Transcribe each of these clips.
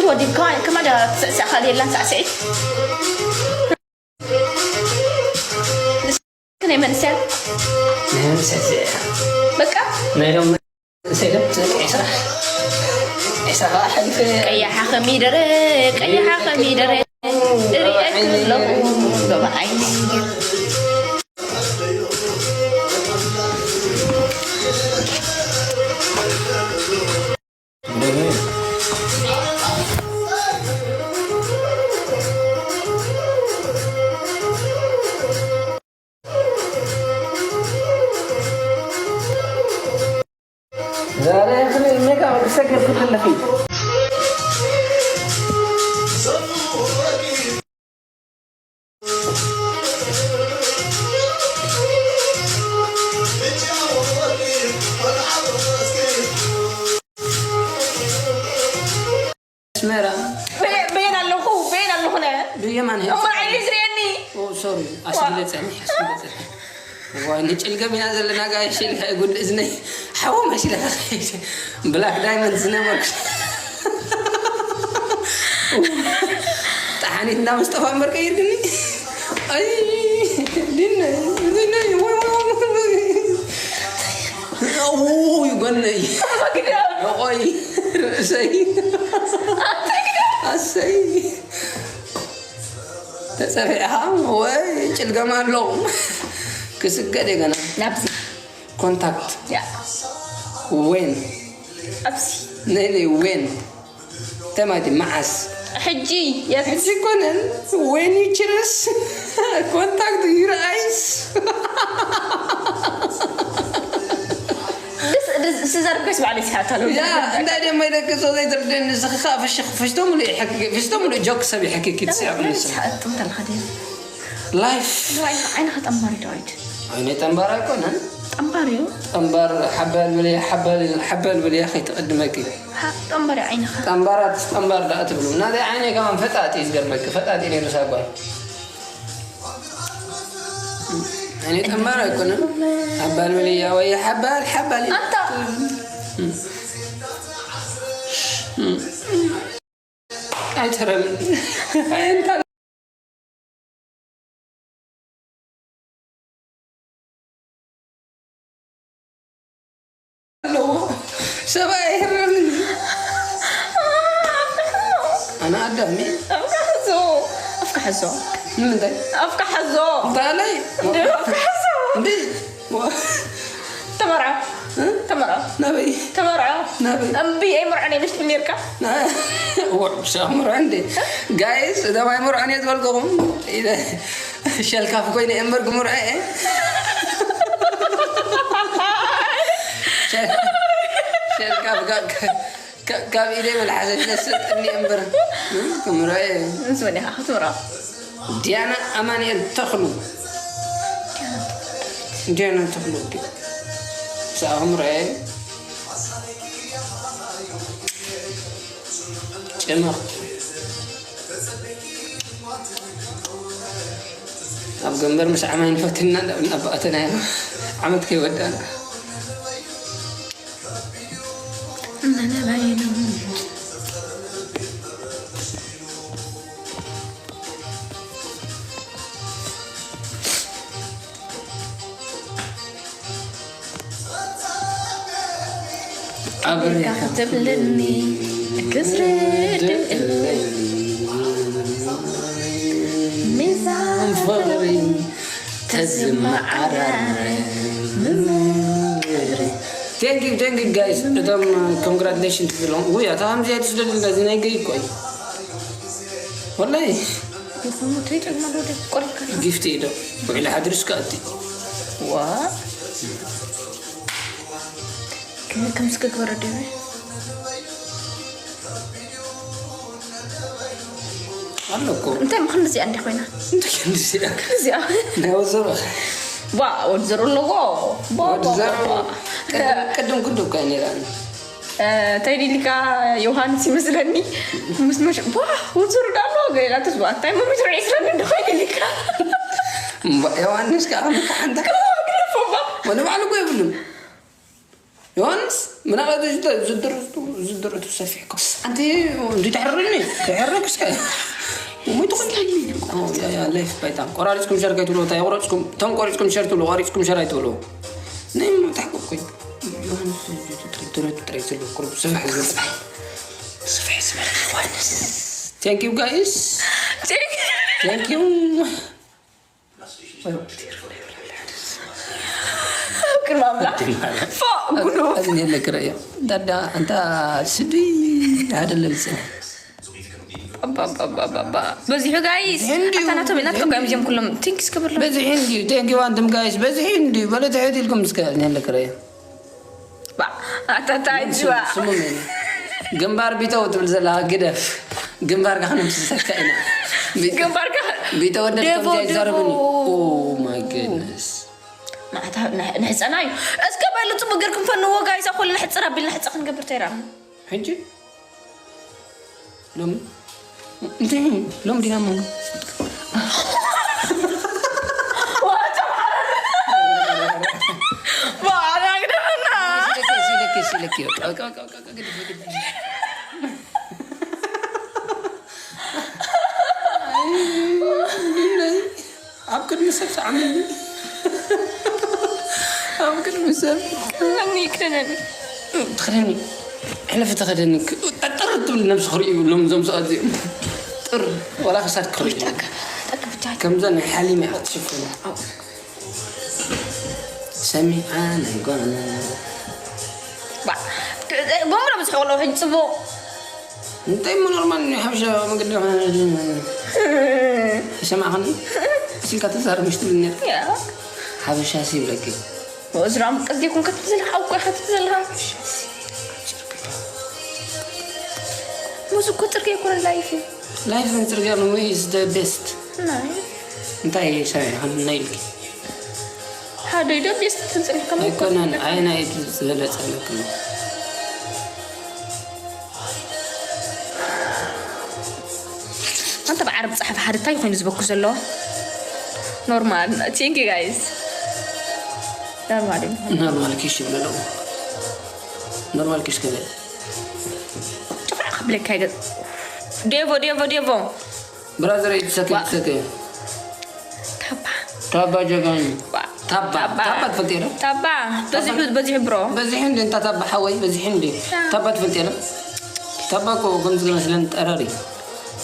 ወዲ ከማን ከማን ዳ ትስዕስዕ ካልእ የላን ሳዕስዒት። ናይ መንእሰያት ናይ መንእሰያት እዚኣ እያ። በቃ ናይ ሎም መንእሰይ ዶ ትስዕስዕ ዒስራ ዒስራ ከዓ ሓሊፈ። ቀያሓ ከሚደረ ቀያሓ ከሚደረ እሪኤኪ ኣለኹ ዶባ ዓይኒ። ዛሬ ሜጋ ክሰግር ክፍለፊ ኣስመራ በየን ኣለኹ? በየን ኣለኹ? ነ ብየማን እሞ ዓይነ ዝርእየኒ። ሶሪ ኣስግለፀኒ ኣስግለፀኒ። ዋይ ንጭልገም ኢና ዘለና ጋይሽ። ጉድ እዝነይ ሓው መሲለ ተኸይደ ብላክ ዳይመንድ ዝነበርኩ። ጠሓኒት እንዳ መስጠፋ እምበር ቀይርግኒ። ኣይ ድነ ድነ ወይ ወይ ወይ ወይ። ኡይ ጎነይ። ቆይ ርእሰይ። ኣሰይ ተጸፊዕኻ ወይ ጭልገማ ኣለኹ። ክስገድ እየ ገና። ናብዚ ኮንታክት ያ ዌን ኣብዚ ነይ ነይ ዌን ተማቲ መዓስ ሕጂ የስ ሕጂ ኮነን ዌን ይችርስ ኮንታክት ዩር ኣይስ ስዘር ፕሬስ ባዕለይ ስሓታ ሎ ያ እንታይ ደሞ ይደቅሶ ዘይትርድእኒ ንስኺ ከዓ ፍሽኽ ፍሽቶ ሙሉእ ይሕክኪ ፍሽቶ ሙሉእ ጆክ ሰብ ይሕክኪ ትስዕቕ ንስኺ ስሓጥም ተለኻ ድዩ ላይፍ ዓይንኻ ጠንባር እዩ ዳዊት ዓይነ ጠንባር ኣይኮነን ጠንባር እዩ ጠንባር ሓባል ብልያ ሓባል ሓባል ብልያ ከይትቕድመኪ ጠንባር እዩ ዓይንኻ ጠንባራት ጠንባር ደኣ ትብሉ ናዘይ ዓይነይ ከማን ፈጣጥ እዩ ዝገርመኪ ፈጣጥ እዩ ነይሩ ሳጓይ እኔ ጠማር አይኮንም። ሐባል በልያ ወይ ሐባል ሐባል አታ አይተረም አይንታ ኣለዎ ሰብኣይ ይህረምኒ ኣነ ኣዳሚ ኣፍካ ሕዞ ኣፍካ ሕዞ ንምንታይ ኣፍካ ሕዞ እንታይ ኣለይ እንደ ኣፍካ ሕዞ እንደ ተመርዓ ተመርዓ ናበይ ተመርዓ ናበይ እምቢ ኣይምርዓን ኢለሽ ትብል ነርካ ውዕ ብሻ ምርዖ እንደ ጋይስ እቶም ኣይምርዖን እየ ዝበልኩኹም ሸልካፍ ኮይነ እምበር ክምርዖ እየ ሸልካፍ ካብ ኢደይ መልሓሰ ስለዝሰጠኒ እምበር ክምርዖ እየ ምስ መን ኢኻ ክትምርዖ ዲያና ኣማንኤል ተኽሉ ዲያና ተኽሉ ብሰኣ ክምርዖ እየ ጭምቕ ኣብ ገንበር ምስ ዓማይ ንፈትና እንዳብልና ኣባኣተናዮ ዓመት ከይወዳና ኣብሬካ ክትብልኒ ክዝርድእለይ ሚዛን ፍቕሪ ተዝመዓራረ ምምሪ Thank you, thank you guys. እቶም congratulation ትብሎም ወይ ኣታ ከምዚ ኣይትስደድ እንደዚ ናይ ገይ እኮ እዩ ወላይ ጊፍት ኢዶ ውዕሊ ሓድር እስከ ኣቲ ዋ ከምዚ ክግበረ ደበ ኣሎ እኮ እንታይ ምኽን እዚኣ እንዲ ኮይና እንታይ ከምዚ እዚኣ እዚኣ ናይ ወዘሮ ዋ ወዲ ዘሮ ኣለዎ ዋ ወዲ ዋ ዘሮ ዋ ቅድም ቅድም ክንዱ እኮ ነይራ እንታይ ዲሊካ ዮሃንስ ይመስለኒ ምስ መሽ ዋ ወዲ ዘሮ ዳ ኣለዎ ገላ ተስዋ እንታይ መሚቱ ዒስራ እንዲ ኮይን ዲሊካ ዮሃንስ ከዓ ምካሓንታ ወንባዕሉ እኮ የብሉን ዮሃንስ ምናልባት ዝደረቱ ዝደረቱ ሰፊሕ እኮ ኣንቲ እንዲ ተሕርኒ ተሕረክ እስከ ሞይቱ ያ ያ ላይፍ ባይታ ቆራሪፅኩም ሸር ከይትብሉ እንታይ ቆራሪፅኩም ተም ቆሪፅኩም ሸር ትብሉ ቆሪፅኩም ሸር ኣይትብሉ ናይ ምታሕቁ እኮ ዮሃንስ ደረቱ ጥራይ ዘሎ ቁርብ ስፍሕ ዝበለ ስፍሕ ዝበለ ዮሃንስ thank you guys thank you ቅድሚ ኣምላኽ ፎ ጉዱ እዚ የለ ክረዮ ዳዳ ኣንታ ስዲ ሓደ ለልጽ ባባባባባ በዚሑ ጋይስ ኣታ ናቶም ናትከም እዮም እዚኦም ኩሎም ቲንክስ ክብርሎም በዚሒ እንድዩ thank you ኣንቱም ጋይስ በዚሒ እንድዩ በለ ትሕት ኢልኩም እስከ የለ ክረዮ ኣታታ ይጅዋ ስሙ መን ግንባር ቢተው ትብል ዘላ ግደፍ ግንባር ጋር ነው ትሰካ ኢና ግንባርካ ቢተው ወደ ደቦ፣ ከምዚ ይዛረብኒ ደቦ። Oh my goodness ንሕፀና እዩ እስከ በሉ ፅቡቅ ገርኩም ፈንዎ ጋይስ ኣኮል ንሕፅር ኣቢል ንሕፀ ክንገብር ተይራም ሕጂ ሎም እንታይ ሎም ዲና ማኑ ዋላ ግደፈና ሲለኪ ሲለኪ ሲለኪ ኣብ ቅድሚ ሰብ ሰዓመኒ ኣብ ቅድሚ ሰብ ይክደነኒ ተኸደኒ ሕለፊ ተኸደኒ ጠጠር ትብል ነብሲ ክርእዩ ሎም ዞም ሰዓት እዚኦም ጥር ዋላ ክሳድ ክርእዩ ከምዘ ናይ ሓሊም እያ ክትሽፍኑ ሰሚዓ ናይ ጓና በምረ ብዝሕቆሎ ሕጂ ፅቡቅ እንታይ እሞ ኖርማል እዩ ሓበሻ መገዲ ይሰማዕኸኒ ሲልካ ተዛረብ ምሽ ትብል ነር ሓበሻ ሲብለኪ እዝራም ቅዲ ይኩን ክትብል ዘለካ ኣውቆ ክትብል ዘለካ ሙዝ እኮ ፅርጊ ይኮነ ላይፍ እዩ ላይፍ ጽርግያ ነው is the best ናይ እንታይ ሰሚዕኸኒ ናይ ኢልኪ ሓደ ኢዶ ቤስት ትንፅልከም ኣይኮነን ኣይ ናይ ዝበለጸ ኣለክን ኣንተ ብዓረብ ፀሓፍ ሓደ እንታይ ኮይኑ ዝበኩ ዘለዎ ኖርማል ቲንክ ጋይስ ኖርማል እዩ ኖርማል ኪሽ ይብለለው ኖርማል ኪሽ ከበል ጭፍራ ክብለካ ይገ ዴቮ ዴቮ ዴቮ ብራዘር ይትሰከ ይትሰከ ታባ ታባ ጀጋኑ ታባ ታባ ትፈልጥ የለ ታባ በዚሑ በዚሑ ብሮ በዚሕ እንዲ እንታ ታባ ሓወይ በዚሕ እንዲ ታባ ትፈልጥ የለ ታባ እኮ ከምዚ ዝመስለን ጠረር እዩ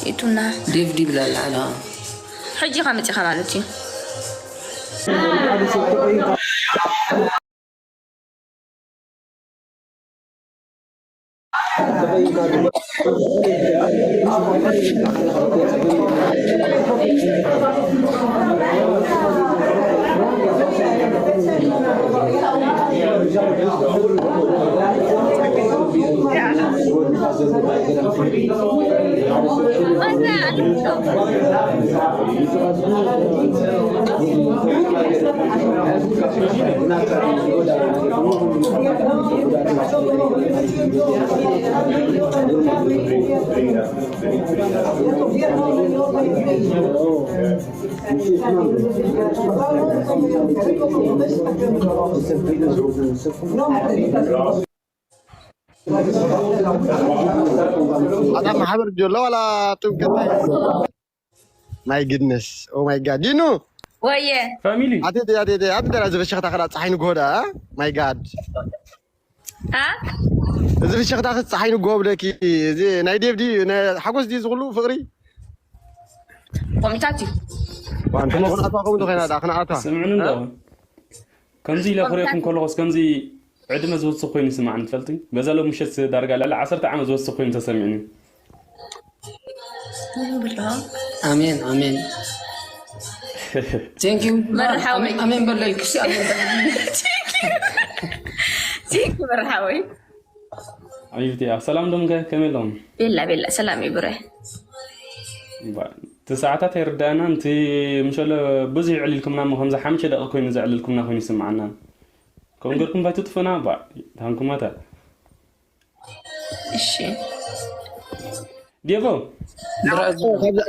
ይቱና ዴቭ ዲ ብላል ኣላ ሕጂ ኢኻ መፂኻ ማለት እዩ ኣታ ማሕበር ጆሎ ዋላ ጥምቀት ናይ ግድነስ ኦ ማይ ጋድ ዲኑ ወየ ፋሚሊ ኣቴ ኣቴ ኣቴ ኣቴ ደራ ዝበሸኽታ ከዳ ፀሓይ ንጎዳ ማይ ጋድ አ እዚ ብሸኽታ ክስ ፀሓይ ንጎ ብለኪ እዚ ናይ ዴቭ ድዩ ናይ ሓጎስ ድዩ ዝኽሉ ፍቕሪ ኮሚታት እዩ ዋንተ መኹን ኣታ ከምኡ ተኾይና ዳ ክነኣታ ስምዕኒ እንዶ ከምዚ ኢለ ክሪኦኩም ከለኹስ ከምዚ ዕድመ ዝወስኽ ኮይኑ ይስማዕኒ ትፈልጢ በዛ ሎም ምሸት ዳርጋ ልዕሊ ዓሰርተ ዓመት ዝወስኽ ኮይኑ ተሰሚዕኒ ኣሜን ኣሜን ቴንክ ዩ መርሓዊ። ኣሜን በለልክሲ ኣሜን ቲንክ መርሓወይ ኣዩቲ ሰላም ዶም ከ ከመይ ኣለዎም ቤላ ቤላ ሰላም ይብረ እቲ ሰዓታት ኣይርዳእና ንቲ ምሸሎ ብዙሕ ይዕልልኩምና እሞ ከምዚ ሓምሸ ደቂ ኮይኑ ዘዕልልኩምና ኮይኑ ይስምዓና ከምኡ ገርኩም ባይቱ ጥፍና ባ ታንኩማታ እሺ ዴቮ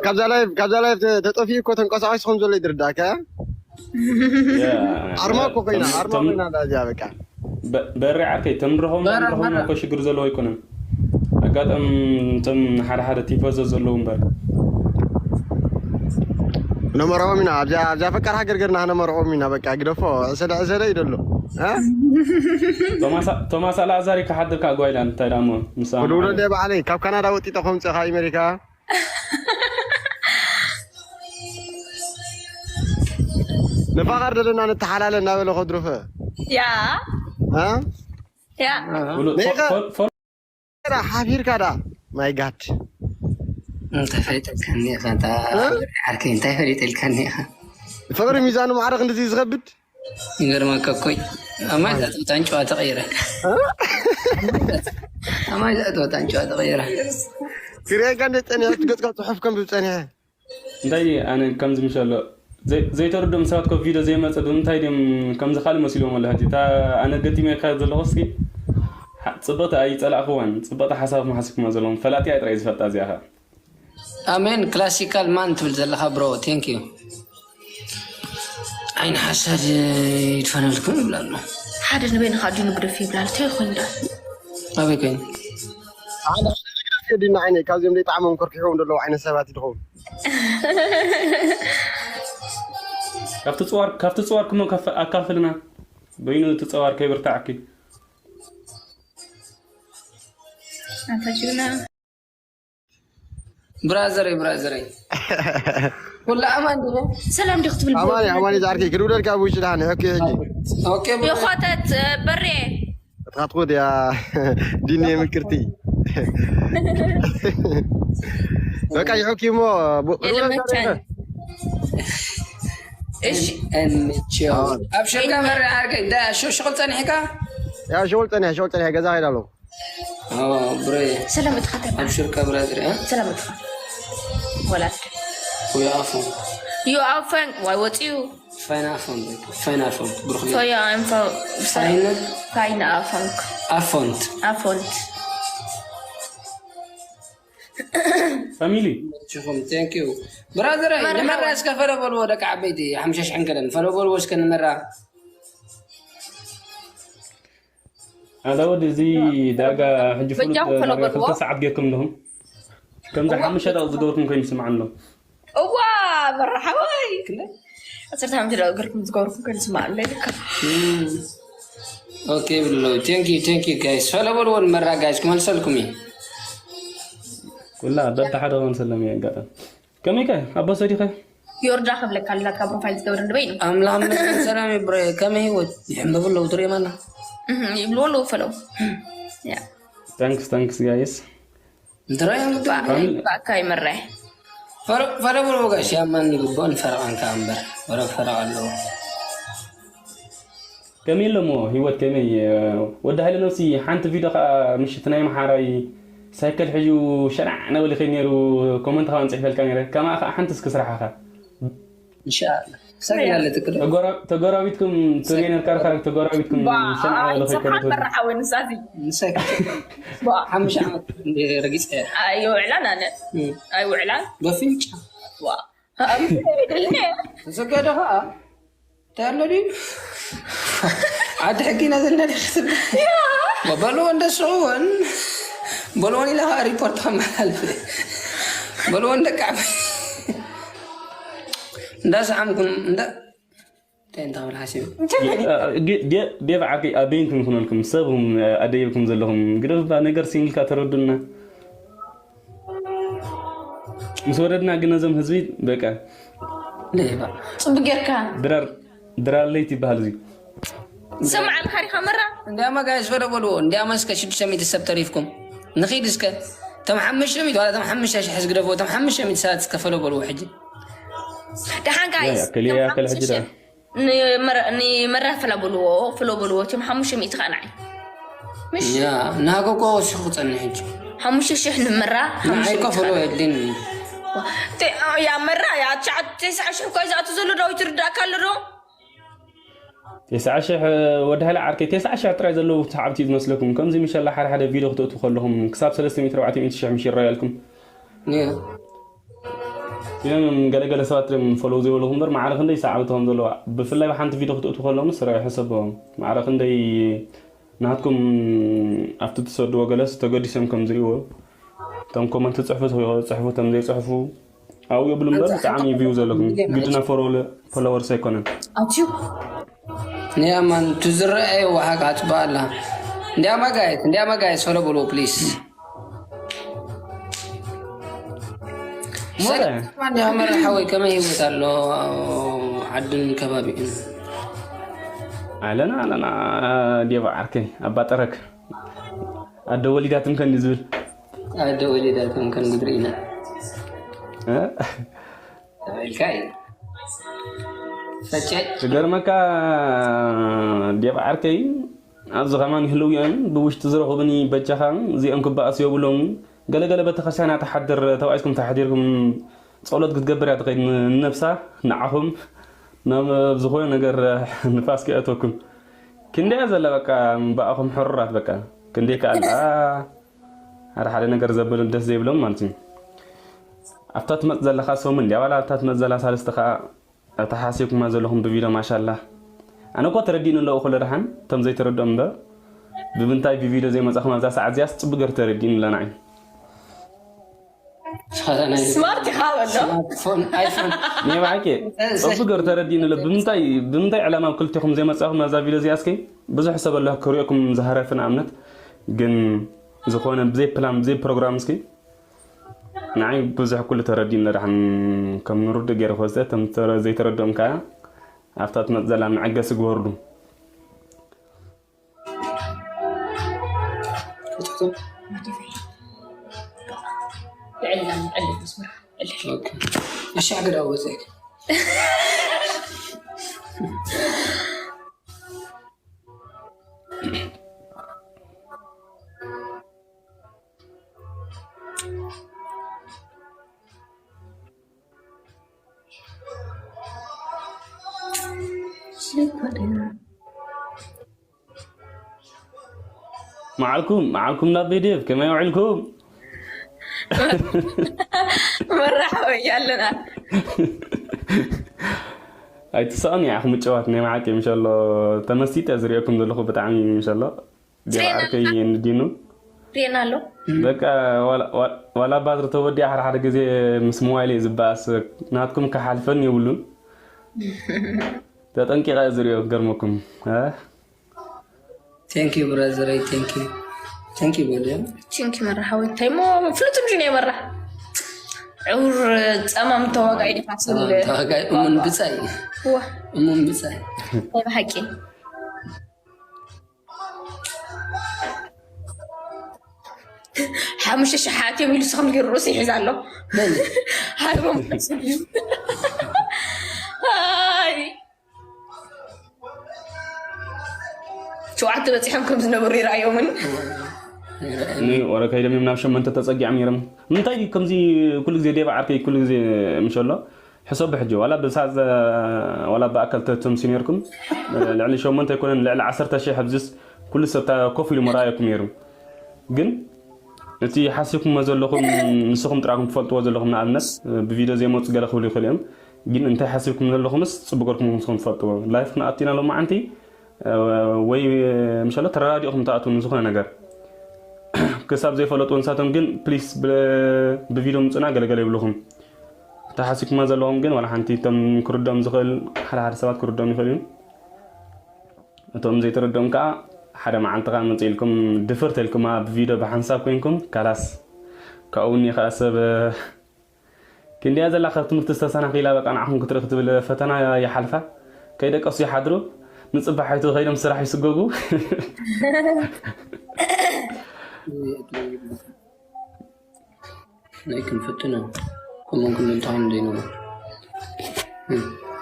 ካብዛ ላይፍ ካብዛ ላይፍ ተጠፊኡ እኮ ተንቀሳቃሲ ከም ዘሎ ይድርዳካ ኣርማ እኮ ኮይና ኣርማ ኮይና እዚኣ በቃ በ- በሬ ዓርከይ፣ ተምረኸውና በረ፣ ምረኸውና በረ። እኮ ሽግር ዘለዎ ኣይኮነን። ኣጋጠም እቶም ሓደ ሓደ ቲፎዞ ዘለዉ እምበር። ነመርዖም ኢና ኣብዚኣ ኣብዚኣ ፈቃር ሃገር ገርና ነመርዖም ኢና። በቃ ግደፎ። ዕሰለ ዕሰለ ይደሎ። እ? ቶማስ ቶማስ ኣልኣዛር እዩ ክሓድር ካብ ጓይላንድ እንታይ ዳሞ ምስ ኩሉ ኣማኻሪ። ወደ ባዕለይ ካብ ካናዳ ወጢጠ ከምፅእ ካብ ኣሜሪካ። ንፋቐር ዘለና ንተሓላለ እናበለ ከድሩፈ። ያ እ? ያ ብሉ- ነይኻ- ፎ- ፎ- ሓፊርካ ዳ ማይ ጋድ። እንታይ ፈሊጠልካኒ ኢኻ? እታ እ? ዓርከይ እንታይ ፈሊጠልካኒ ኢኻ? ፍቕሪ ሚዛኑ ማዕረ ክንድዚ ዝኸብድ። ይገርመካ እኮ ኣማይ ዛጥወታ እንጭዋ ተቐይረ። ኣማይ ዛጥወታ እንጭዋ ተቐይረ። ክሪአካ እንደ ጸኒሐ እቲ ገጽካ ጽሑፍ ከም ዝጸኒሐ። እንታይ ኣነ ከምዚ ምሽ ኣሎ ዘይተረድኦም ሰባት ኮ ቪድዮ ዘይመፀ ብምንታይ ድም ከምዚ ካልእ መሲልዎም ኣሎ ሕጂ እታ ኣነ ገጢመ ይካየድ ዘለኹ እስኪ ጽብቕቲ ኣይፀላእክዋን ጽብቕቲ ሓሳብ መሓስብኩማ ዘለኹም ፈላጢ ኣይ ጥራይ ዝፈልጣ እዚኣ ኸ ኣሜን ክላሲካል ማን ትብል ዘለኻ ብሮ ቴንክ ዩ ዓይን ሓሳድ ይድፈነልኩም ይብላ ኣሎ ሓደ ንበይንኻ ኣዲኑ ግደፍ ይብላል እንታይ ኮይኑ ዳ ኣበይ ኮይኑ ዲና ዓይነ ካብዚኦም ዘይጣዕሞም ከርኪሕዎም ዘለዉ ዓይነት ሰባት ይድኸውን ካብቲ ፅዋር ካብቲ ፅዋር ክሞ ኣካፍልና በይኑ እቲ ፀዋር ከይብርታዕኪ ኣንታ ጅግና ብራዘረይ ብራዘረይ ኩላ ኣማን ድበ ሰላም ዲ ክትብል ኣማኒ ኣማኒ ዛርኪ ክድውለልካ ኣብ ውሽጢ ደሓን ሕኪ ሕጂ ኦኬ የኾተት በሬ እትኻትኩት ያ ዲኒ የምክርቲ በቃ ይሕኪ እሞ የለመቻን እሺ እንቸው ኣብ ሸጋ መረ ዓርከይ እንዳ ሸሽቕል ጸኒሕካ ያ ሸወል ጸኒሐ ሸወል ጸኒሐ ገዛ ኸይዳ ኣለኹ ብረ ሰላም እትኻ ተባ ኣብ ሽርካ ብራዘር እ ሰላም እትኻ ወላት ወይ ኣፎን you are fun why what you ፋይን ኣፎን ፋይን ኣፎን ብሩክ for your info ፋይን fine ኣፎንክ ኣፎንት ኣፎንት ፋሚሊ ችኹም thank you ብራዘር መርሓባ። ንመራ እስከ ፈለ በልዎ ደቂ ዓበይቲ ሓምሻ ሽሕን ገለን ፈለ በልዎ እስከ ንመራ ኣዛ ወዲ እዚ ዳጋ ሕጂ ፍሉጥ በጃኹም ፈሎ ዳጋ በልዎ። ክልተ ሰዓት ጌርኩም ኣለኹም ከምዚ ሓሙሽተ ደቂ ዝገበርኩም ኮይኑ ይስምዓኒ ኣሎ እዋ መርሓባይ ዓሰርተ ሓሙሽተ ደቂ ገርኩም ዝገበርኩም ኮይኑ ይስምዓኒ ኣሎ ኢልካ ኦኬ ብሎ thank you thank you guys ፈለ በልዎ ንመራ guys ክመልሰልኩም እዩ ኩላ በብሓደ ክመልሰሎም እየ ኣጋጣሚ ከመይ ከ ኣቦ ሰዲኸ ዮርዳ ክብለካ ኣላትካ ፕሮፋይል ዝገበረ ንበይኑ ኣምላኽ ምድርን ሰላም ይብረ ከመይ ህይወት ይሕንበብ ኣለዉ ትሪኦም ኣላ እህ፣ ይብልዎ ኣለዉ ፈለው ያ ታንክስ ታንክስ ጋይስ እንትራዮም ባእካ ይምረ ፈረብሮ ጋሽ ያማን ይግባኦ ንፈረቓንካ እምበር ወረ ፈረቕ ኣለዎ ከመይ ኣለሞ ህይወት ከመይ ወዲ ሃይለ ነብሲ ሓንቲ ቪድዮ ከዓ ምሽት ናይ መሓራይ ሳይክል ሕዩ ሸናዕ ነበሊ ከይ ነይሩ ኮመንት ከዓ ንፅሕፈልካ ነይረ ከማኣ ከዓ ሓንቲ እስኪ ስራሓኻ እንሻላ ሰግዳለ ትክዶ ተጎራቢትኩም ትሪኤ ነርካ ርካ ተጎራቢትኩም ሸናዕ ነበሊ ከይ ሓመራሓወ ንሳዚ ንሳይ ሓምሻ ዓመት ረጊፀ ኣይውዕላን ኣነ ኣይውዕላን በፍንጫ ዋ ኣምስለ ይድልኒ ተሰገደ ከዓ እንታይ ኣሎ ድዩ ዓዲ ሕጊ ኢና ዘለና ዲኺ ትብል በልዎ እንደስዑ እውን በልዎን ኢለ ከዓ ሪፖርት ከመሓላልፍ በልዎ እንደቃዕመ እንዳሰዓምኩም እንዳ እንታይ እንታይ ክብል ሓሲቡ ዴቭ ዓርከይ ኣበይንኩም ይኹነልኩም ሰብኹም ኣደይብኩም ዘለኹም ግደፍ ባ ነገር ሲንግልካ ተረዱና ምስ ወረድና ግን ነዞም ህዝቢ በቃ ሌባ ፅቡቅ ጌርካ ድራር ድራር ለይቲ ይበሃል እዚ ስምዓልካ ዲኻ መራ እንዲያማ ጋይስ ፈለ በልዎ እንዲያማ እስከ ሽዱሽተ ሚእቲ ሰብ ተሪፍኩም ንኺድ እስከ እቶም ሓሙሽተ ሚእቲ ዋላ እቶም ሓሙሽተ ሽሕ ዝግደፍዎ እቶም ሓሙሽተ ሚእቲ ሰባት እስከ ፈለ በልዎ ሕጂ ደሓን ጋይስ ያከል ያከል ሕጂ ዳ ንመራ ፍላ በልዎ ፍሎ በልዎ እቲም ሓሙሽተ ሚእቲ ከዓ ንዓይ ምሽ ያ ናጎጎ ወሲኹ ክጸንሕ ሕጂ ሓሙሽተ ሽሕ ንመራ ንዓይ እኮ ፈሎ የድልኒ ያ መራ ያ ትስዓ ሽሕ እኮ እዩ ዝኣቱ ዘሎ ዳዊት ይርዳእካ ኣሎ ዶ ተስዓ ሽሕ ወዲ ሃይለ ዓርከይ ተስዓ ሽሕ ጥራይ ዘለዉ ሰዓብቲ እዩ ዝመስለኩም ከምዚ ምሸላ ሓደ ሓደ ቪድዮ ክትእትዉ ከለኹም ክሳብ ሰለስተ ሚእቲ ኣርባዕተ ሚእቲ ሽሕ ምሽ ይረኣየልኩም እዮም ገለገለ ሰባት እዮም ፈለዉ ዘይበልኹም እምበር ማዕረ ክንደይ ሰዓብቲ ከም ዘለዋ ብፍላይ ብሓንቲ ቪድዮ ክትእትዉ ከለኹም ስረ ሕሰብዎም ማዕረ ክንደይ ናትኩም ኣብቲ ትሰድዎ ገለስ ተገዲሶም ከም ዝሪእዎ፣ እቶም ኮመንት ትፅሕፉ ትኽእሉ፣ ፅሕፉ፣ እቶም ዘይፅሕፉ ኣብኡ የብሉ እምበር፣ ብጣዕሚ እዩ ቪው ዘለኩም። ግድና ፎሎወርስ ኣይኮነን። ኣትዩ ንያማን ትዝረአ ዋሓቅ ኣፅባ ኣላ። እንዲያማ ጋይስ፣ እንዲያማ ጋይስ፣ ፎሎ ብሎ ፕሊስ። ሞረ ሰላም ሓወይ፣ ከመይ ህይወት ኣሎ ዓድን ከባቢኡን? ኣለና ኣለና። ዴባ ዓርከይ ኣባጠረክ ኣደ ወሊዳትም ከኒ ዝብል ኣደ ወሊዳትም ከን ጉድሪ ኢና እ? ተበልካይ ፈጨ ክገርመካ ዴባ ዓርከይ ኣብዚ ከማን ይህልው እዮም ብውሽጢ ዝረኽቡኒ በጃኻ እዚኦም ክበኣሱ የብሎም። ገለገለ ቤተክርስትያን እያ ትሓድር፣ ተባኢስኩም ተሓዲርኩም ጸሎት ክትገብር እያ ትኸይድ ንነብሳ ንዓኹም ናብ ዝኾነ ነገር ንፋስ ከየእተኩም። ክንደያ ዘላ በቃ ብኣኹም ሕሩራት በቃ ክንደይ ከኣላ ሓደ ሓደ ነገር ዘብል ደስ ዘይብሎም ማለት እዩ። ኣብታ ትመጽእ ዘለኻ ሰሙን እንድያ ዋላ ኣብታ ትመጽእ ዘላ ሳልስቲ ከዓ እታ ሓሲብኩማ ዘለኹም ብቪድዮ ማሻላ። ኣነ እኮ ተረዲእኒ ኣለዉ ኩሉ ደሓን እቶም ዘይተረድኦም እምበር ብምንታይ ብቪድዮ ዘይመጻኹም ኣብዛ ሰዓት እዚያስ ጽቡቅ ገር ተረዲእኒ ኣለና እዩ። ስማርት ኢኻ በሎ ስማርትፎን ኣይፎን ናይ ብሓቂ ጽቡቅ ገር ተረዲእኒ ኣሎ። ብምንታይ ብምንታይ ዕላማ ክልቴኹም ዘይመጻኹም ኣብዛ ቪድዮ እዚኣ እስኪ ብዙሕ ሰብ ኣሎ ክሪኦኩም ዝሃረፍ ንኣብነት ግን ዝኾነ ብዘይ ፕላን ብዘይ ፕሮግራም እስኪ ንዓይ ብዙሕ ኩሉ ተረዲእኒ ደሓን ከም ንርድእ ገይረ ክወስደ እቶም ተረ- ዘይተረድኦም ከዓ ኣብታ ትመፅ ዘላ መዐገሲ ግበርሉ። ዕላም ዕልል መስመር ዕልል እሺ ኣገዳ ወዘክ መዓልኩም መዓልኩም ናብ ቤዴፍ ከመይ ውዕልኩም? መራሓወይ ኣለና ኣይትሳቕኒ ኢኹም ምጭዋት ናይ መዓቂ ምሸሎ ተመሲጠ ዝሪኦኩም ዘለኹ ብጣዕሚ ምሸሎ ዲባ ዓርከይ እንዲኑ ሪኤና ኣሎ በቃ ዋላ- ዋላ- ዋላ ባትሪ ተወዲኣ ሓደ ሓደ ግዜ ምስ ሞባይል እየ ዝበኣስ ናትኩም ክሓልፈን የብሉን ተጠንቂቐ እየ ዝሪኦ ክገርመኩም እ? Thank you brother, thank you, thank you በለ። ቺንኪ መራሓወይ እንታይ ሞ ፍሉጥ ምሽ ናይ መራሕ ዕውር ፀማም ተዋጋኢ ዲኻ ስል ተዋጋይ እሙን ብፃይ ዋ እሙን ብፃይ ናይ ብሓቂ ሓሙሽተ ሽሓት እዮም ኢሉ ስኸም ገይሩ ርእሲ ይሕዝ ኣሎ ሃይቦም ኣይ ሸውዓተ በፂሖም ከም ዝነበሩ ይረኣዮምን ንወረ ከይዶም እዮም ናብ ሸመንተ ተፀጊዖም ነይሮም ንምንታይ ከምዚ ኩሉ ግዜ ዴባ ዓርከይ ኩሉ ግዜ ምሸሎ ሕሰቡ ሕጂ ዋላ ብሳዘ ዋላ ብኣካል ተተምሲ ነርኩም ልዕሊ ሸሞንተ ኣይኮነን ልዕሊ ዓሰርተ ሺሕ ኣብዚስ ኩሉ ሰብ ኮፍ ኢሉ መራየኩም ነይሩ ግን እቲ ሓሲብኩሞ ዘለኹም ንስኹም ጥራኩም ትፈልጥዎ ዘለኹም ንኣብነት ብቪድዮ ዘይመፁ ገለ ክብሉ ይኽእሉ እዮም ግን እንታይ ሓሲብኩም ዘለኹምስ ፅቡቅ ገርኩም ንስኹም ትፈልጥዎ ላይፍ ክንኣቲና ሎማዓንቲ ወይ ምሸሎ ተረዳዲእኹም ትኣትዉ ንዝኾነ ነገር ክሳብ ዘይፈለጡ ንሳቶም ግን ፕሊስ ብቪድዮ ምፅና ገለገለ ይብልኹም ተሓሲብኩማ ዘለኹም ግን ዋላ ሓንቲ እቶም ክርድኦም ዝኽእል ሓደ ሓደ ሰባት ክርድኦም ይኽእል እዩ እቶም ዘይተረድኦም ከዓ ሓደ መዓልቲ ከዓ መፅእ ኢልኩም ድፍር ተልኩማ ብቪድዮ ብሓንሳብ ኮይንኩም ካላስ ካብኡ እኒ ከዓ ሰብ ክንዲያ ዘላ ካብ ትምህርቲ ዝተሰናኺላ በቃ ንዓኹም ክትርኢ ክትብል ፈተና ይሓልፋ ከይደቀሱ ይሓድሩ ንፅባሕ ኣይቱ ከይዶም ስራሕ ይስገጉ ናይ ክንፍትኖ ከምኡን ክንልታውን ዘይነበር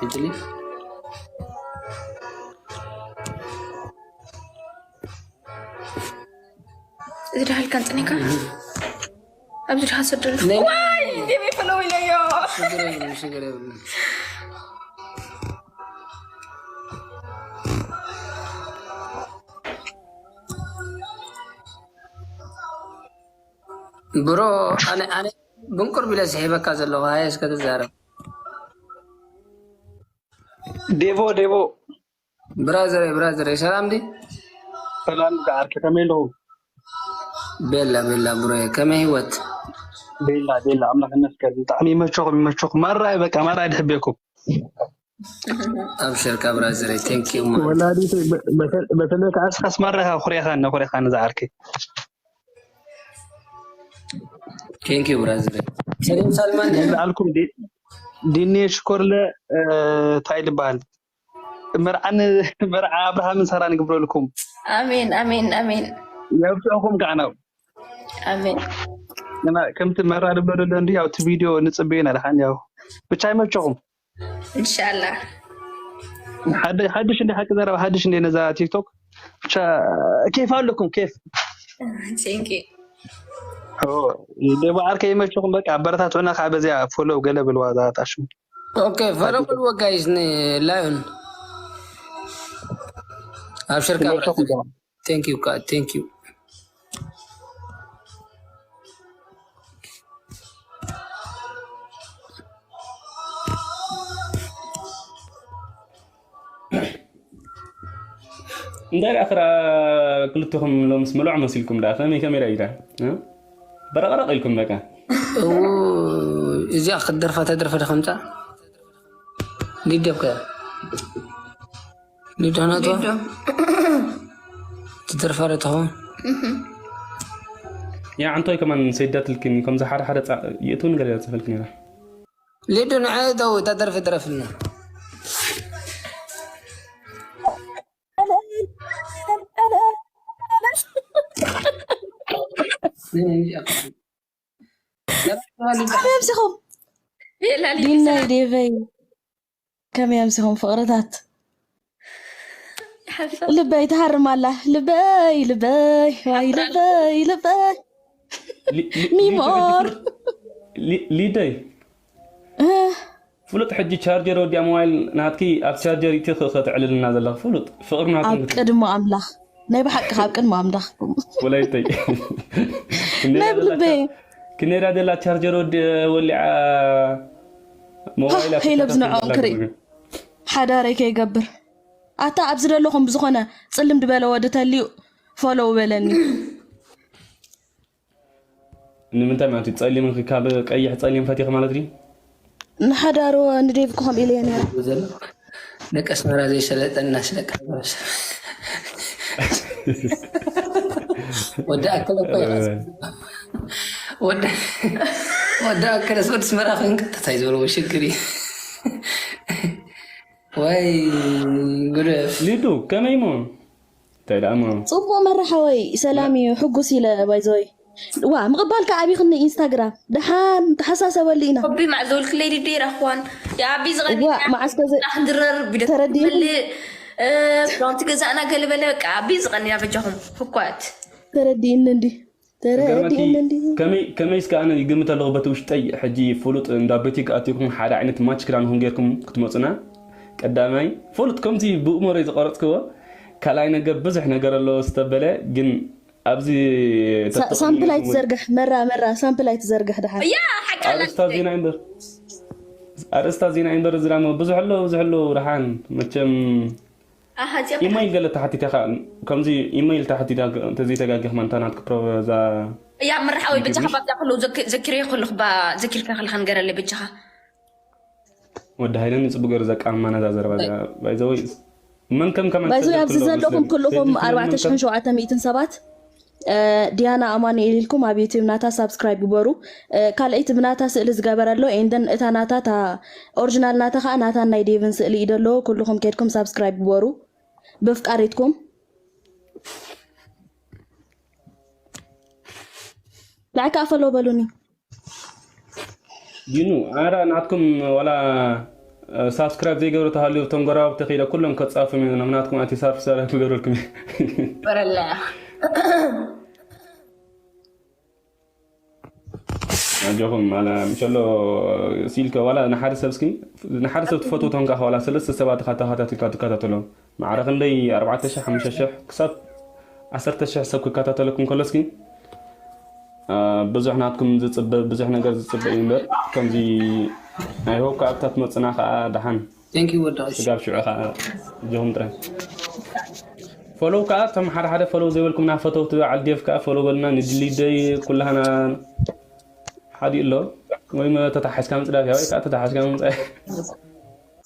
ሕጅሊ እዚ ድሃልካ ንፅኒካ ኣብዚ ድሃ ሰደሉ ነይ- ዋይ ዲበይ ፈለው ኢለዮ ሽግር የብሉን ሽግር የብሉን ብሮ ኣነ ኣነ ብንቁር ቢለ ዝሒበካ ዘለኹ ሃየ እስከ ትዛረብ ዴቮ ዴቮ ብራዘረይ ብራዘረይ ሰላም ዲ ሰላም ዝዓርከ ከመይ ኣለኹም? ቤላ ቤላ ብሮየ ከመይ ህይወት? ቤላ ቤላ ኣምላኽ ይመስገን። ብጣዕሚ ይመቸኹም ይመቸኹም። ማራ እዩ በቃ ማራ እዩ ድሕቤኩም። ኣብሽርካ ብራዘረይ thank you man። ወላዲት በተለይ ከዓ እስኻስ ማራ ኢኻ ኩሪኻኒ ኩሪኻኒ ዝዓርከይ። Thank you ብራዘረይ። ሰሊም ሳልማን ዝለዓልኩም ዲኔ ሽኮርለ እንታይ ዝበሃል መርዓን መርዓ ኣብርሃምን ሳራን ይግብረልኩም። ኣሜን ኣሜን ኣሜን የብፅዕኹም ከዓ ናብ ኣሜን። እና ከምቲ መራ ድብሎ ደሎ እንዲ ያው እቲ ቪድዮ ንፅበዮ ኢና ድሓን ያው ብቻ ይመቸኹም። እንሻላ ሓደ- ሓድሽ እንዲ ሓቂ ዘረባ ሓድሽ እንዲ ነዛ ቲክቶክ ብቻ ኬፍ ኣለኩም ኬፍ ቴንኪ ደባዓር ከይመቸኹም በቃ ኣበረታትዑና ከዓ በዚያ ፎሎው ገለ ብልዋ ዛጣሽም ኦኬ ፈረቁልዎ ጋይስ ንላዮን ኣብሽርካ ይመቸኹም ደማ thank you God thank you እንታይ ደኣ ክራ ክልትኹም ሎምስ ምሉዕ መሲልኩም ደኣ ከመይ ከመይ ደኣ ኢላ እ? በረቕረቕ ኢልኩም በቃ እው እዚኣ ክትደርፋ ተደርፈ ዶ ከምፃ ሊደብከ ሊዶ ናቶ ትደርፋ ዶ ትኸውን ያ ኣንቶይ ከማን ሰይዳትልክኒ ከምዚ ሓደ ሓደ ፃ- የእትው ነገር እያ ፅፈልክ ነራ ሊዶ ንዐ ተው እታ ደርፊ ድረፍልና ከመይ ኣምሲኹም ዲናይ ዴቨይ ከመይ ኣምሲኹም ፍቕርታት ልበይ ትሃርም ኣላ ልበይ ልበይ ዋይ ልበይ ልበይ ሚሞር ሊደይ ፍሉጥ ሕጂ ቻርጀር ወዲኣ ሞባይል ናትኪ ኣብ ቻርጀር ኢቲ ክእኸ ትዕልልና ዘለኽ ፍሉጥ ፍቕሪ ናትኩም ኣብ ቅድሚ ኣምላኽ ናይ ብሓቂ ካብ ቅድሚ ኣምላኽ ወላይተይ ናይ ብልበይ ክነዳ ዘላ ቻርጀር ወዲ ወሊዓ ሞባይል ሄለብ ዝንዕኦም ክርኢ ሓዳረይ ከይገብር ኣታ ኣብዚ ዘለኹም ብዝኾነ ፅልም ድበለ ወዲ ተልዩ ፎሎው በለኒ ንምንታይ ማለት እዩ ጸሊም ካብ ቀይሕ ጸሊም ፈቲኺ ማለት ድዩ ንሓዳሩ ንዴቭ ክኾም ኢለ እየ ነረ ዘሎ ደቂ ኣስመራ ዘይሰለጠ እናስለቀ ማሕበረሰብ ወዲ ኣከለ እኮ ወዲ ኣከለስ ወዲ ኣስመራ ኮንካ እንታይ ዝበልዎ ሽግር እዩ ወይ ጉደፍ ሊዱ ከመይ ሞ እንታይ ደኣ ሞ ፅቡቅ መራሓወይ ሰላም እዩ ሕጉስ ኢለ ባይዘወይ ዋ ምቕባል ከዓ ኣቢኽኒ ኢንስታግራም ደሓን ተሓሳሰበሉ ኢና ቢ ማዕዘውልክ ለይዲ ዴራ እኳን የኣቢ ዋ መዓስ ከዘ ዝረር ተረዲእኒ ዳውንቲ ገዛእና ገለበለ በቃ ኣቢ ዝቐኒና በጃኹም ህኳት ተረዲእኒ እንዲ ገርመኪ ተረዲእኒ እንዲ ከመይ- ከመይ እስከ ኣነ ይግምት ኣለኹ በቲ ውሽጠይ ሕጂ ፍሉጥ እንዳ ቤቲክ ኣቲኹም ሓደ ዓይነት ማች ክዳንኹም ጌርኩም ክትመፁና ቀዳማይ ፍሉጥ ከምዚ ብእምሮይ ዝቐረፅክዎ ካልኣይ ነገር ብዙሕ ነገር ኣለዎ ዝተበለ ግን ኣብዚ ሳምፕል ኣይትዘርግሕ መራ መራ ሳምፕል ኣይትዘርግሕ ድሓር ያ ሓቂ ኣርእስታ ዜና እምበር ኣርእስታ ዜና እምበር ዝራሞ ብዙሕ ኣሎ ብዙሕ ኣሎ ድሓን መቸም ኣሃዚያ ኢሜይል ገለ ተሓቲተ ከዓ ከምዚ ኢሜይል ተሓቲታ እንተዘይተጋጊኽማ እንታ ናትክ ፕሮዛ ያ መርሓዊ ብቻ ባብዛ ከለዉ ዘኪርዮ ከለኹ ባ ዘኪርካ ከለካ ንገረለይ በጃኻ ወዲ ሃይለን ንፅቡቅ ገይሩ ዘቃማና እዛ ዘረባ እዚኣ ባይዘወይ መን ከም ከማን ባይዘ ኣብዚ ዘለኹም ኩልኹም ኣርባዕተ ሽሕን ሸውዓተ ሚእትን ሰባት እ፣ ዲያና ኣማኑኤል ኢልኩም ኣብ ዩቲብ ናታ ሳብስክራይብ ግበሩ እ፣ ካልኣይቲ ብናታ ስእሊ ዝገበረ ኣሎ ኤንደን እታ ናታ እታ ኦሪጂናል ናታ ከዓ ናታን ናይ ዴቭን ስእሊ እዩ ደሎ ኩልኹም ከድኩም ሳብስክራይብ ግበሩ ብፍቃሪትኩም ላዕካ ኣፈሎ በሉኒ ዲኑ ኣረ ናትኩም ዋላ ሳብስክራይብ ዘይገብሩ ተሃልዩ እቶም ጎረባብቲ ከይደ ኩሎም ከፃፍም እዮም ናብ ናትኩም ኣቲ ሳብስክራይብ ክገብረልኩም እዩ በረለያ ኣጆኹም ኣላ ምሸሎ ሲልከ ዋላ ንሓደ ሰብ እስኪ ንሓደ ሰብ ትፈትዎ ተንካ ዋላ ሰለስተ ሰባት ኢኻ ተኸታቲልካ ትከታተሎም ማዕረ ክንደይ ኣርባዕተ ሺሕ ሓሙሽተ ሺሕ ክሳብ ዓሰርተ ሺሕ ሰብ ክከታተለኩም ከሎ እስኪ አ፣ ብዙሕ ናትኩም ዝፅበ ብዙሕ ነገር ዝፅበ እዩ እምበር ከምዚ ናይ ሆካ ኣብታ ትመፅና ከዓ ደሓን ቴንክ ዩ ወዳዎች ስጋብ ሽዑ ከዓ እጆኹም ጥራይ ፎሎው ከዓ እቶም ሓደ ሓደ ፎሎው ዘይበልኩምና ፈተውቲ በዓል ዴቭ ከዓ ፎሎው በልና። ንድሊደይ ኩላህና ሓዲኡ ኣሎ። ወይ መ-፣ ተታሓዝካ ምፅዳፍ እያ፣ ወይ ከዓ ተታሓዝካ ምፅዳፍ።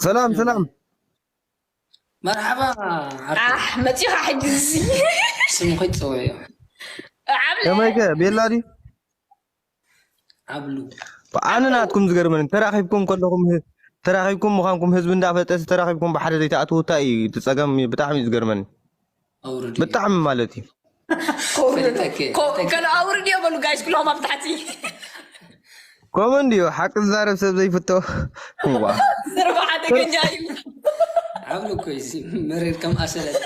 ሰላም ሰላም። መርሓባ። ኣሕ መፂኻ ሕጂ እዚ ስም ኮይት ፀወዮ። ዓብለ ከመይከ ቤላ ድዩ? ዓብሉ ኣነ ናትኩም ዝገርመኒ ተራኺብኩም ከለኹም ህ- ተራኺብኩም ምዃንኩም ህዝቢ እንዳፈጠ ተራኺብኩም ብሓደ ዘይተኣትዉ እንታይ እዩ እቲ ፀገም? ብጣዕሚ እዩ ዝገርመኒ። ኣውርድ ብጣዕሚ ማለት እዩ። ፈሊጠኪ። ከሎ ኣውርድ እዮ በሉ ጋይስ ኩሎም ኣብ ታሕቲ ከምኡ እንድዩ ሓቂ ዝዛረብ ሰብ ዘይፍቶ። ዋ ዘረባ ሓደገኛ እዩ። ዓብሉ እኮ እዩ መሬት ከም ኣሰለት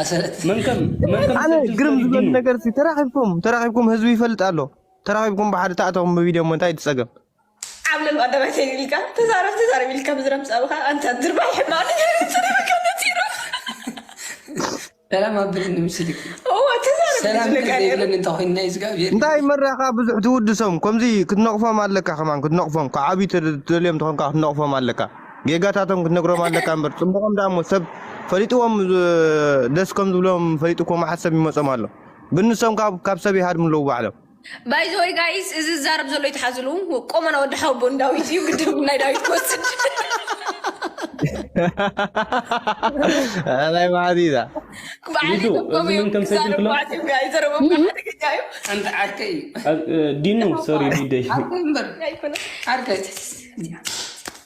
ኣሰለት መን ከም መን ከም ኣነ ስድስት ግርም ሰሊጥ ዝበል ድዩ? ነገር ሲ ተራኺብኩም ተራኺብኩም ህዝቢ ይፈልጥ ኣሎ። ተራኺብኩም ብሓደ ተኣተኹም ብቪድዮ እሞ እንታይ ትፀገም? ዓብለል ኣደባይ ተይልካ ተዛረብ ተዛረብ ኢልካ ብዝረም ፃብኻ ኣንታ ድርባይ ሕማቅ ነገር ተደረካ ነፂሩ ሰላም ኣብልኒ ምስልክ እዋ ተዛረብ ሰላም ዝለካ ነይሩ ዘይብለኒ እንተኮይንና እግዚኣብሔር እንታይ መራኻ ብዙሕ ትውድሶም ከምዚ ክትነቕፎም ኣለካ ከማን ክትነቕፎም ክዓብዩ ተደልዮም ተኾንካ ክትነቕፎም ኣለካ። ጌጋታቶም ክትነግሮም ኣለካ እምበር ፅቡቖም ዳሞ ሰብ ፈሊጥዎም እ፣ ደስ ከም ዝብሎም ፈሊጥኮ መዓት ሰብ ይመፆም ኣሎ። ግን ንሶም ካብ ካብ ሰብ ይሃድሙ ኣለዉ ባዕሎም። ባይዘወይ ጋይስ እዚ ዝዛረብ ዘሎ ይትሓዝሉ። ቆመና ወዲ ሓወቦ ንዳዊት እዩ ግድን ናይ ዳዊት ክወስድ ናይ መዓት እዛ በዓል ሊዱ፣ እዚ ምን ከም ሰይድ ዘረብ ክሎ? ማዕት እዩ ጋይ ዘረብ ማዕት ገኛ እዩ ኣንተ ዓርከይ እዩ እ፣ ዲኑ ሶሪ ሊደይ ዓርከይ እምበር ኣይኮነ ዓርከይ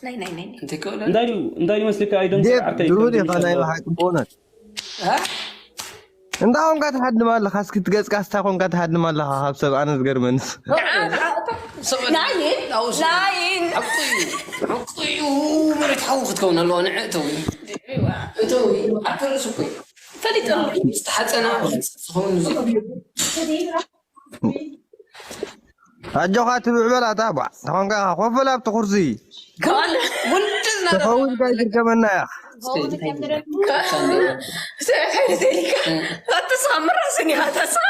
ናይ ናይ ናይ እንተይከውለ እንታይ ድዩ እንታይ ድዩ መስልካ ኣይደም ዴቭ ዓርከይ ድሩድ ከቢድ ኢኻ ናይ ዘሎ። ብሓቂ ብእውነት እንዳ ኮንካ ትሃድም ኣለኻ እስኪ ትገጽካ ስታ ኮንካ ትሃድም ኣለኻ ካብ ሰብ ኣነ ዝገርመንስ ናይን ናይን ሓቁ እዩ መሬት ሓዊ ክትከውን ኣለዋ ንዕ እተው እተው ኣትርሱ እኮ ፈሊጠሉ ዝተሓፀና ዝኸውን ኣጆኻ ትብዕ በላታ ቧ ተኾንካ ኮፈል ኣብቲ ኩርሲ ከዋለ ውድና ተኸውን ጋይ ዝርከበና እያ ሰካይ ዘይልካ ኣትስኻ ምራስን ኢኻ ተስኻ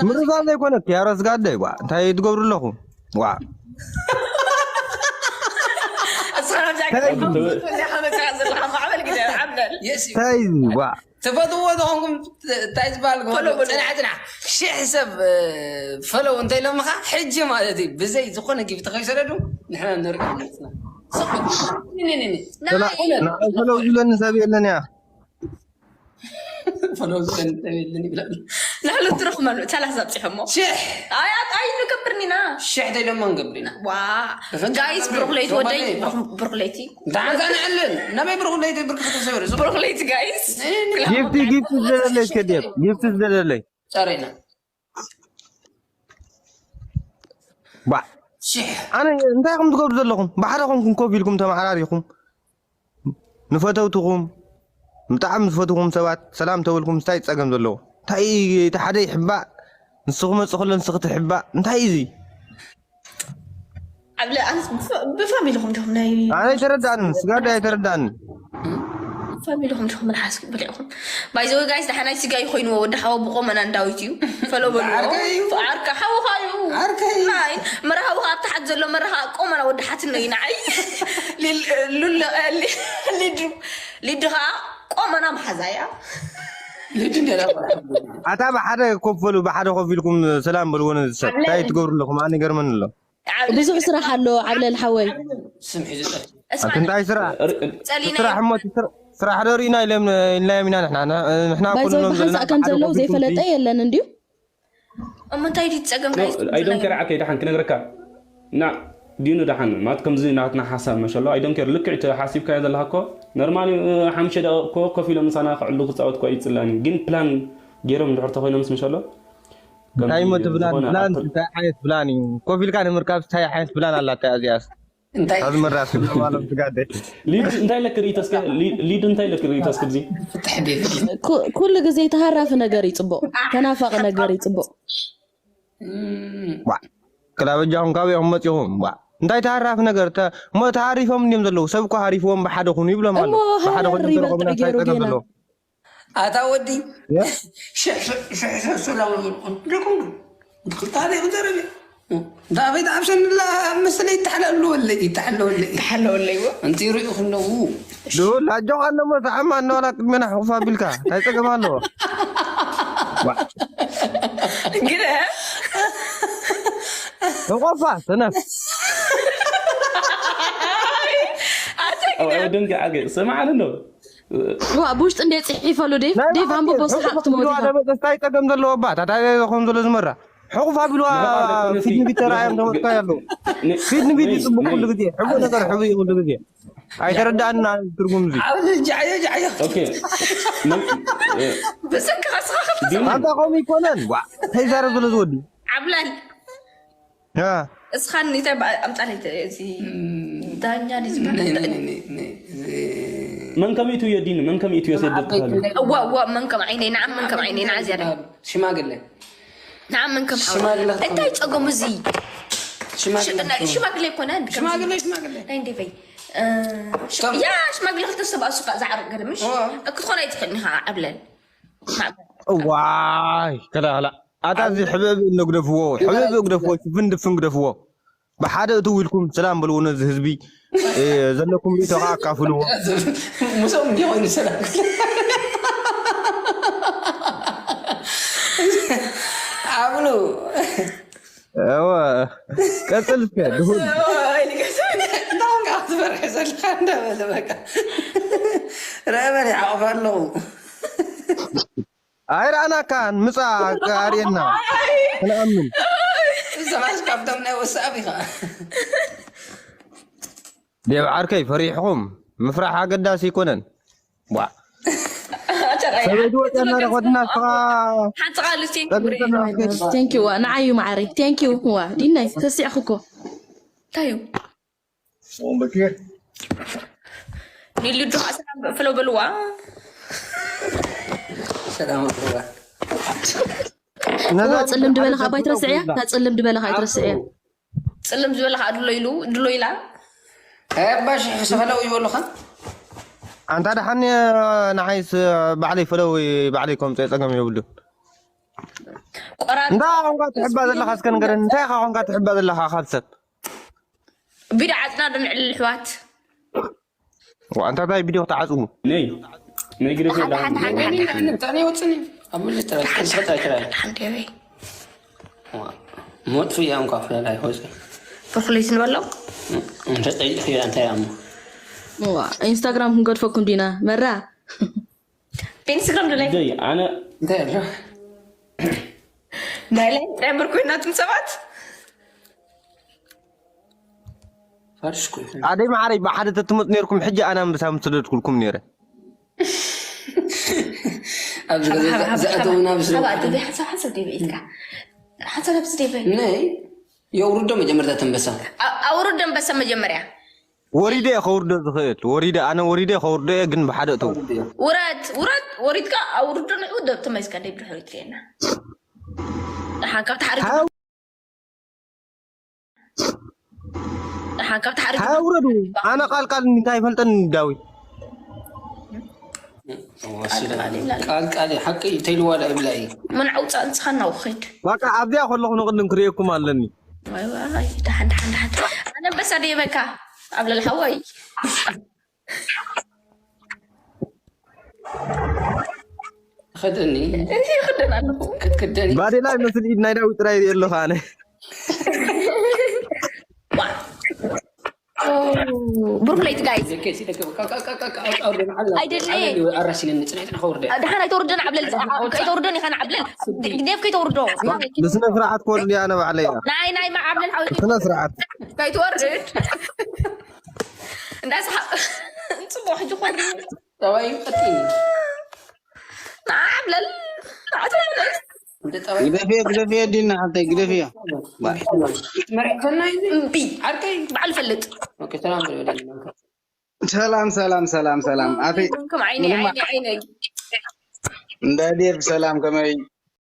ምርዛ ዘይኮነ ያሮ ስጋደይ ቧ እንታይ ትገብሩ ኣለኹ ዋ ኣስኻ ናብዛ ተይ። ዘለኻ ማዕበል ግደ ዓብለል የስ እንታይ ዋ ትፈትዎ ዝኾንኩም እንታይ ዝበሃል ፈሎ በሉ። ፅናዕ ፅናዕ ሽሕ ሰብ ፈለው እንተይሎምኻ ሕጂ ማለት እዩ ብዘይ ዝኾነ ጊፍቲ ከይሰደዱ ንሕና ንርኢ ኣለና ንዓይ ፈለው ዝብለኒ ሰብ የለን እያ ፈለው ዝለንጠብ የለን ይብላሉ ንሕሉ ትረኽመሉ ሰላሳ ኣብፂሖሞ ሽሕ ኣይ ኣይ ንገብርኒና ሽሕ ተይሎሞ ንገብር ኢና ዋ ጋይስ ብሩክ ለይቲ ወደይ ብሩክ ለይቲ ዳዓዛ ንዕልን ናበይ ብሩክ ለይቲ ብርክ ከተሰብር ብሩክ ለይቲ ጋይስ ጊፍቲ ጊፍቲ ዝደለለይ እስከ ዴብ ጊፍቲ ዝደለለይ ጸረና ባ ኣነ እንታይ ኢኹም ትገብሩ ዘለኹም ብሓደ ኮንኩም ኮፍ ኢልኩም ተመዓራሪኹም ንፈተውትኹም ብጣዕሚ ዝፈትኹም ሰባት ሰላም ተበልኩም እንታይ ፀገም ዘለዎ እንታይ እቲ ሓደ ይሕባእ ንስኹ መፅእ ከሎ ንስኺ ትሕባእ እንታይ እዩ እዚ ብፋሚልኹም ዲኹም ናይ ኣነ ኣይተረዳእንን ስጋዳ ኣይተረዳእንን ፋሚልኹም ዲኹም መልሓስ ብልዕኹም ባይዘወ ጋይስ ደሓናይ ስጋ ይኮይንዎ ወዲ ሓወ ብቆመና እንዳዊት እዩ ፈሎ በልዎ ዓርከይ እዩ። ዓርካ ሓውኻ እዩ ዓርከይ። ናይ መርሃዊ ካብ ታሓት ዘሎ መርሃ ቆመና ወዲ ሓትኖ እዩ ንዓይ ሉለ ሊዱ ሊዱ ከዓ ቆመና መሓዛ እያ ልጅ እንደላ ኣታ ብሓደ ኮፍ በሉ ብሓደ ኮፍ ኢልኩም ሰላም በልዎ ነዚ ሰብ እንታይ ትገብሩ ኣለኹም ኣነ ይገርመኒ ኣሎ ብዙሕ ስራሕ ኣሎ ዓብለል ሓወይ ስም ሒዙ ጠፍ ኣቲ እንታይ ስራሕ ጸሊና ስራሕ እሞ እቲ ስራ- ስራሕ ዶ ርኢና ኢሎም ኢልናዮም ኢና ንሕና ንሕና ባይዘወይ ኩሎም ብሓንሳእ ከም ዘለዉ ዘይፈለጠ የለን እንድዩ እሞ እንታይ ድዩ ጸገም ኣይዶም ከርዓከ ይደሓን ክነግረካ ና ዲኑ ደሓን ማለት ከምዚ ናትና ሓሳብ መሸሎ ኣይዶም ኬር ልክዕ እቲ ሓሲብካዮ ዘለካ እኮ ኖርማል ሓሙሽተ ደቂቕ እኮ ኮፍ ኢሎም ምሳና ክዕሉ ክፃወት እኮ ይፅላኒ ግን ፕላን ገይሮም እንድሕር ተኮይኖምስ መሸሎ እንታይ እሞ እቲ ፕላን ፕላን እንታይ ዓይነት ፕላን እዩ ኮፍ ኢልካ ንምርካብ እንታይ ዓይነት ፕላን ኣላታ እዚኣስ እንታይ ካብ መራስ ማሎም ትጋደ ሊድ እንታይ ለክ ርእይቶ እስከ ሊ- ሊድ እንታይ ለክ ርእይቶ እስከ ብዚ ፍትሕ ቤት ኩ- ኩሉ ግዜ ተሃራፊ ነገር ይፅቡቕ ተናፋቂ ነገር ይፅቡቕ ዋ ክላበጃኹም ካበይኹም መፂኹም ዋ እንታይ ተሃራፊ ነገር ተ- እሞ ተሃሪፎም እንዲዮም ዘለዉ ሰብ እኮ ሃሪፍዎም ብሓደ ኩኑ ይብሎም ኣሎ እሞ ብሓደ ኩኑ ሃረር ይበልዕ ዘለኹም ገይሩ እንታይ ፀገም ጌና ዘለዎ ኣታ ወዲ ሽሕ ሽሕ ሽሕ ሱላም ድኩም ታበይ ክዘረብ እንዳ ቤት ዓብሰንላ መሰለ ይተሓላሉ ይተሓለወለይ። ተሓለወለይ። እንት ይሪኡ ክለዉ ዶ ላጆ ኣለሞ ተዓማ እናዋላ ቅድሜና ሕቑፍ ኣቢልካ እንታይ ጸገም ኣለዎ? ግደ ሕቆፋ ሰነፍ ደንገ ዓገ ስማዕ ኣሎ ዋ ብውሽጢ እንደ ጽሒፈሉ ዴቭ ዴቭ ኣንብቦ ስሓቅ ትሞት ኢኻ። እንታይ ጸገም ዘለዎ ባት ኣታ ከም ዘሎ ዝመራ ሕቑፍ ኣቢልዋ ፊት ንፊት ተራእዮም ተመጥካ ያለው ፊት ንፊት ይጽብቅ ኩሉ ግዜ ሕቡ ነገር ሕቡ እዩ ኩሉ ግዜ ኣይተረዳእና ትርጉም እዚ ዓብለል ጃዕዮ ጃዕዮ ኦኬ ምን- እ፣ ብስንኪ ከስኻ ከፍተ ዲኒ ኣንታ ከምኡ ይኮነን ዋ ተይዛረብ ዘሎ ዝወዲ ዓብለል ያ እስኻን እንታይ በ- ኣምጣለይ እቲ- እዚ ዳኛ ድዩ ዝበሃል? መን ከሚእቱ የዲኒ መን ከሚእቱ የሰድድ ትባለ እዋ እዋ መን ከም ዓይነይ ንዓም መን ከም ዓይነይ ንዓ ዝያዳ ሽማግለ ንዓም መን ከም ሽማግለ እንታይ ጸገሙ እዚ ሽማግለ ሽማግለ ይኮነ ሽማግለ ሽማግለ ናይ እንዴ በይ እ፣ ያ ሽማግለ ክልተ ዝተባእሱ ከዓ ዝዓርቅ ገርምሽ እዋ። ክትኾን ኣይትኽእልን ኢኻ ዓብለል ዋይ ከላላ ኣታ እዚ ሕብእብእ እንግደፍዎ ሕብእብእ ግደፍዎ ሽፍን ድፍን ግደፍዎ ብሓደ እትው ኢልኩም ሰላም በልዎ ነዚ ህዝቢ እ፣ ዘለኩም ርእቶ ከዓ ኣካፍልዎ ሙሶም እንዲ ኮይኑ ሰላም ዓብሉ እወ ቀፅል እስከ ድሁል እንዳንካ ክትፈርሒ ዘለካ እንዳበለ በቃ ረበል ይዓቕፍ ኣለኹ ኣይረኣናካን ምፃ ኣርእየና ክንኣምን ሰባስ ካብቶም ናይ ወሳብ ኢኻ ዴብ ዓርከይ ፈሪሕኹም ምፍራሕ ኣገዳሲ ኣይኮነን ዋ ሰበይቲ ወፅያ እናረኸድና ስኻ ሓንቲ ቃል እስቲ ቀጥልተና ቴንኪ ዋ ንዓዩ ማዓረይ ቴንኪ ዋ ዲናይ ተሲዕኽኮ እንታይ እዩ Ombekir. ሊሉ ዶ ሰላም ፍሎ በልዋ ሰላም ኣኽብራ ነዛ እዋ ፅልም ድበለኻ ኣባይ ትረስዕያ እታ ፅልም ድበለኻ ኣይትረስዕያ ፅልም ዝበለኻ ድሎ ኢሉ ድሎ ኢላ ኣባሽ ሕሰኸለው ይበሉኻ ኣንታ ደሓን ንዓይስ ባዕለይ ፈለው ባዕለይ ከምፀ ፀገም የብሉን ቆራር እንዳ ቋንቋ ትሕባ ዘለኻ እስከ ንገረኒ እንታይ ኢኻ ቋንቋ ትሕባ ዘለኻ ካብ ሰብ ቢዳ ዓፅና ዶ ንዕልል ኣሕዋት ዋ፣ እንታይ እንታይ ቪድዮ ክትዓፅዉ ነይ ነይ ግደፍ ሓንቲ ሓንቲ ሓንቲ ሓንቲ ሓንቲ ታኒ ወፅኒ ኣብ ምልት ተረስከ ተረክራ ሓንቲ በይ ሞት ፍያ እንኳ ፍላላይ ወፅ ብኩለይት ንበሎም እንተ ጠይቅ ፍያ እንታይ ኣሞ ዋ ኢንስታግራም ክንገድፈኩም ዲና መራ ብኢንስታግራም ዶ ላይፍ ደይ ኣነ እንታይ ኣሎ ናይ ላይፍ ጥራይ እምበር ኮይናትም ሰባት ፋርሽ ኮይኑ ኣደይ ማዓረይ ብሓደ ተትመፁ ነርኩም ሕጂ ኣነ ኣንበሳ ምሰደድኩልኩም ነረ ኣብዚ ገዛ ዝኣተውና ብስለ ሓሳብ ሓሳብ ደበ ኢልካ ሓሳብ ኣብዚ ደበ ነይ የውርዶ መጀመርታ ተንበሳ ኣውርድ ኣንበሳ መጀመርያ ወሪደ እየ ከውርዶ ዝኽእል ወሪደ ኣነ ወሪደ እየ ከውርዶ እየ ግን ብሓደ እተው ውረድ ውረድ ወሪድካ ኣውርዶ ንዑ ተመልስካ ደይ ብድሕሪት ርኤና ደሓን ካብ ተሓሪቱ ሓው ደሓን ካብ ተሓሪቱ ሓው ውረዱ ኣነ ቃል ቃል እንታይ ይፈልጠን ዳዊት ቃል ቃል ሓቂ ተይልዋላ ይብላ እዩ ምን ዓውፃ እንስኻና ውኸድ በቃ ኣብዚኣ ከለኹ ንቕድም ክርእየኩም ኣለኒ ዋይ ዋይ ደሓን ደሓን ደሓን ኣነ ኣንበሳ ደየበካ ኣብ ለልሓወይ ኸደኒ እዚ ይኽደን ኣለኹ ክትክደኒ ባዴላ ይመስል ኢድ ናይ ዳዊት ጥራይ ይርኢ ኣለኹ ኣነ ብሩክ ለይቲ ጋይዝ ደቂ ሲደቂ ቃቃቃቃቃ ኣውርደ መዓላ ኣይደለ። ኣራሲነ ንጽናይትና ከውርደ ደሓን ኣይተውርደን ዓብለል ከይተውርደን ኢኻ ንዓብለል ግዴፍ ከይተውርዶ ብስነ ስርዓት ክወርድ እያ ኣነ ባዕለይ እያ ናይ ናይ መዓብለል ሓወ ስነ ስርዓት ከይትወርድ እንዳስሓ ጽቡቅ ሕጂ ኮርድ ጠባይ ቀጥል ንዓብለል ንዓብለል እንደ ጠባይ ግደፍዮ ግደፍዮ ዲና ሓንተይ ግደፍዮ መርሕፈና እዩ እምቢ ዓርከይ ባዕሉ ፈልጥ ኦኬ ሰላም በል ወደ ሰላም ሰላም ሰላም ሰላም ኣተይ ከም ዓይነይ ዓይነይ ዓይነይ እንዳ ዴቭ ሰላም ከመይ